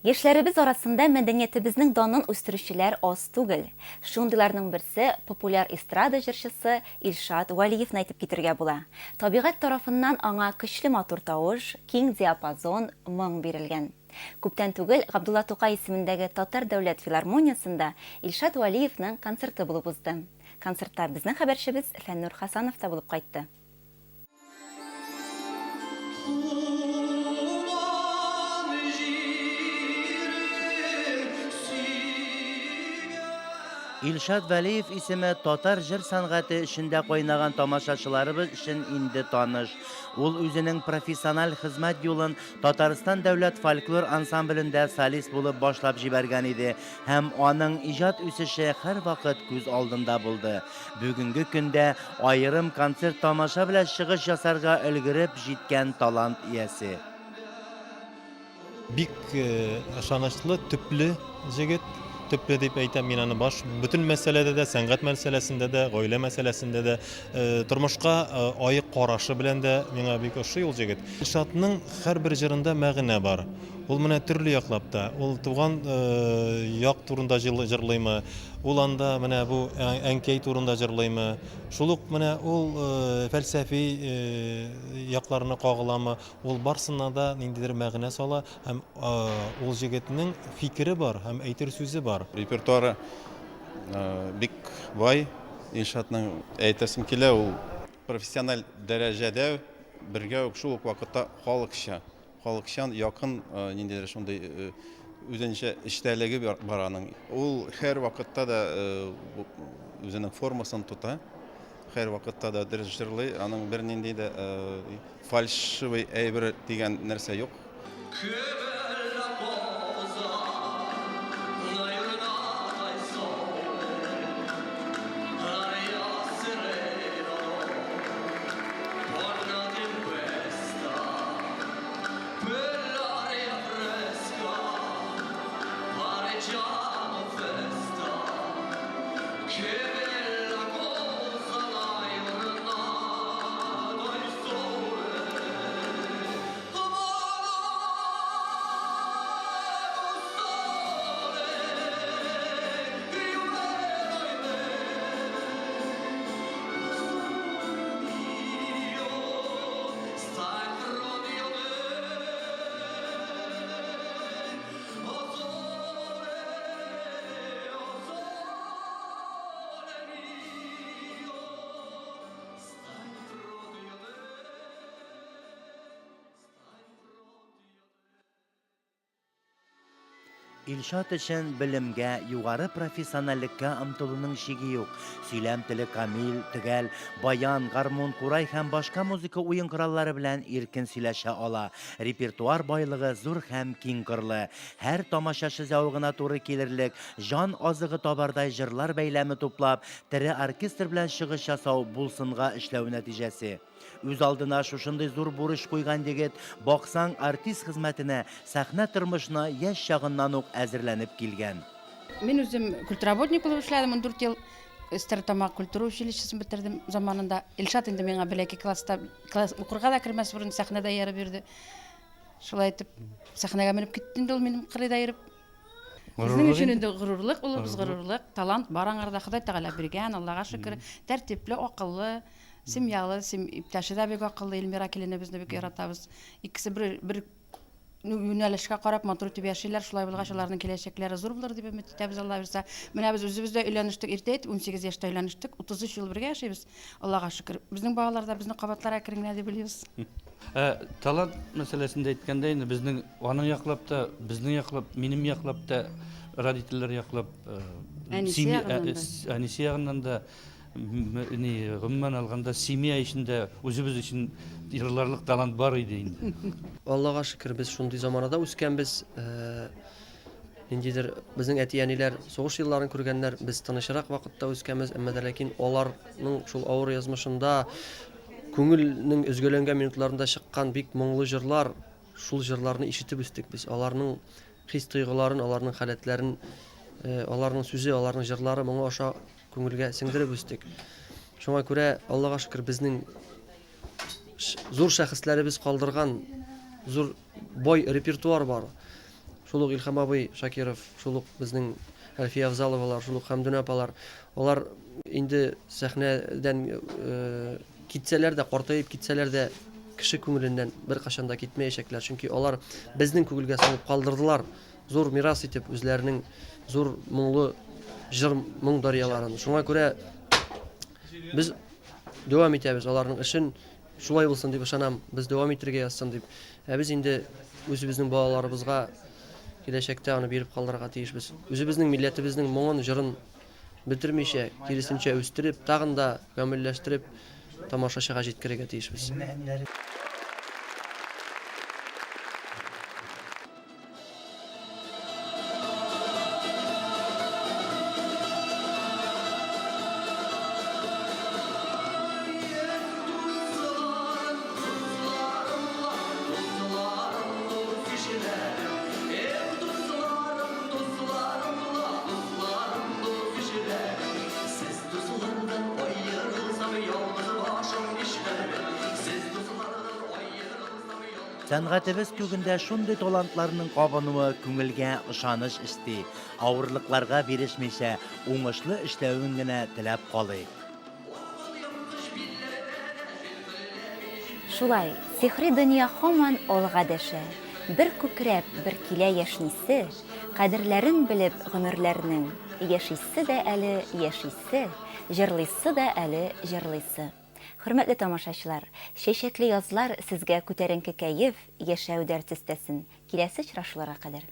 Яшьләребез арасында мәдәниятебезнең данын үстерүчеләр аз түгел. Шундыйларның берсе, популяр эстрада җырчысы Илшат Вәлиевны әйтеп китергә була. Табигать тарафыннан аңа көчле матур тавыш, киң диапазон, моң бирелгән. Күптән түгел Габдулла Тукай исемендәге Татар дәүләт филармониясендә Илшат Вәлиевның концерты булып узды. Концертта безнең хәбәрчебез Фәннур Хасанов та булып кайтты. Илшат Вәлиев исеме татар җыр сәнгате эчендә кайнаган тамашачыларыбыз өчен инде таныш. Ул үзенең профессиональ хезмәт юлын Татарстан дәүләт фольклор ансамблендә солист булып башлап җибәргән иде һәм аның иҗат үсеше һәрвакыт күз алдында булды. Бүгенге көндә аерым концерт-тамаша белән чыгыш ясарга өлгереп җиткән талант иясе. Бик ышанычлы, төпле җегет. Төпле дип әйтәм мин аны баш бөтен мәсьәләдә дә, сәнгать мәсьәләсендә дә, гаилә мәсьәләсендә дә, тормышка аек карашы белән дә миңа бик ошый ул җегет. Илшатның һәрбер җырында мәгънә бар. Ул менә төрле яклап та, ул туган як турында җырлыймы, ул анда менә бу әнкәй турында җырлыймы, шул ук менә ул фәлсәфи якларына кагыламы, ул барсына да ниндидер мәгънә сала һәм ул җегетнең фикере бар һәм әйтер сүзе бар. Репертуары бик бай Илшатның, әйтәсем килә, ул профессиональ дәрәҗәдә бергә үк шул ук вакытта халыкча. Халыкчан, якын, ниндидер шундый үзенчә эчтәлеге бар аның. Ул һәрвакытта да үзенең формасын тота, һәрвакытта да дөрес җырлый, аның бернинди дә фальшивый әйбер дигән нәрсә юк. Илшат өчен белемгә, югары профессиональлеккә омтылуның чиге юк. Сөйләм теле камил, төгәл, баян, гармун, курай һәм башка музыка уен кораллары белән иркен сөйләшә ала. Репертуар байлыгы зур һәм киң кырлы. Һәр тамашачы зәвыгына туры килерлек, җан азыгы табардай җырлар бәйләме туплап, тере оркестр белән чыгыш ясау булсынга эшләү нәтиҗәсе. Үз алдына шушындый зур бурыч куйган егет, баксаң, артист хезмәтенә, сәхнә тормышына яшь чагыннан ук әзерләнеп килгән. Мин үзем культработник булып эшләдем 14 ел. Стәрлетамак культура училищесын бетердем заманында. Илшат инде миңа бәләкәй класста, класс укырга да кермәс борын сәхнәдә ияреп йөрде. Шулай итеп, сәхнәгә менеп китте инде ул минем кырыйда йөреп. Безнең өчен инде горурлык, улыбыз горурлык, талант бар аңарда, Ходай Тәгалә биргән, Аллага шөкер, тәртипле, акыллы. Семьялы, сем, иптәше дә бик акыллы, Эльмира киленебезне бик яратабыз. Икесе бер, бер юнәлешкә карап матур итеп яшиләр. Шулай булгач, аларның киләчәкләре зур булыр дип өмет итәбез, Алла бирсә. Менә без үзебез дә өйләнештек, иртә итеп, 18 яшьтә өйләнештек, 33 ел бергә яшибез, Аллага шөкер. Безнең балалар да безне кабатлар әкрен генә дип уйлыйбыз. Ә талант мәсьәләсендә әйткәндә инде безнең аның яклап та, безнең яклап, минем яклап та, родительләр яклап, Әнисе ягыннан да. Әнисе ягыннан да Ни, гомумән алганда, семья эчендә үзебез өчен йырларлык талант бар иде инде. Аллага шөкер, без шундый заманада үскәнбез. Ниндидер безнең әти-әниләр сугыш елларын күргәннәр, без тынычрак вакытта үскәнбез, әмма дә ләкин аларның шул авыр язмышында күңелнең өзгәләнгән минутларында чыккан бик моңлы җырлар, шул җырларны ишетеп үстек без. Аларның хис-тойгыларын, аларның халәтләрен, аларның сүзе, аларның җырлары моңы аша Күңелгә сеңдереп үстек. Шуңа күрә, Аллага шөкер, безнең зур шәхесләребез калдырган зур бай репертуар бар. Шул ук Илһам абый Шакиров, шул ук безнең Әлфия Авзаловалар, шул ук Хәмдүнә апалар, алар инде сәхнәдән китсәләр дә, картаеп китсәләр дә, кеше күңеленнән беркайчан да китмәячәкләр. Чөнки алар безнең күңелгә салып калдырдылар зур мирас итеп үзләренең зур моңлы җыр моң дарьяларын. Шуңа күрә без дәвам итәбез аларның эшен. Шулай булсын дип ышанам, без дәвам итергә язсын дип. Ә без инде үзебезнең балаларыбызга киләчәктә аны биреп калдырырга тиешбез. Үзебезнең милләтебезнең моңын, җырын бетермичә, киресенчә үстереп, тагын да камилләштереп тамашачыга җиткерергә тиешбез. Сәнгатебез күгендә шундый талантларның кабынуы күңелгә ышаныч өсти. Авырлыкларга бирешмичә, уңышлы эшләвен генә теләп калыйк. Шулай, сихри дөнья һаман алга дәшә. Бер күкрәп, бер килә яшьнисе, Кадерләрен белеп гомерләрнең, Яшисе дә әле яшисе, Җырлыйсы да әле җырлыйсы. Хөрмәтле тамашачылар, чәчәкле язлар сезгә күтәренке кәеф, яшәү дәрте өстәсен. Киләсе очрашуларга кадәр!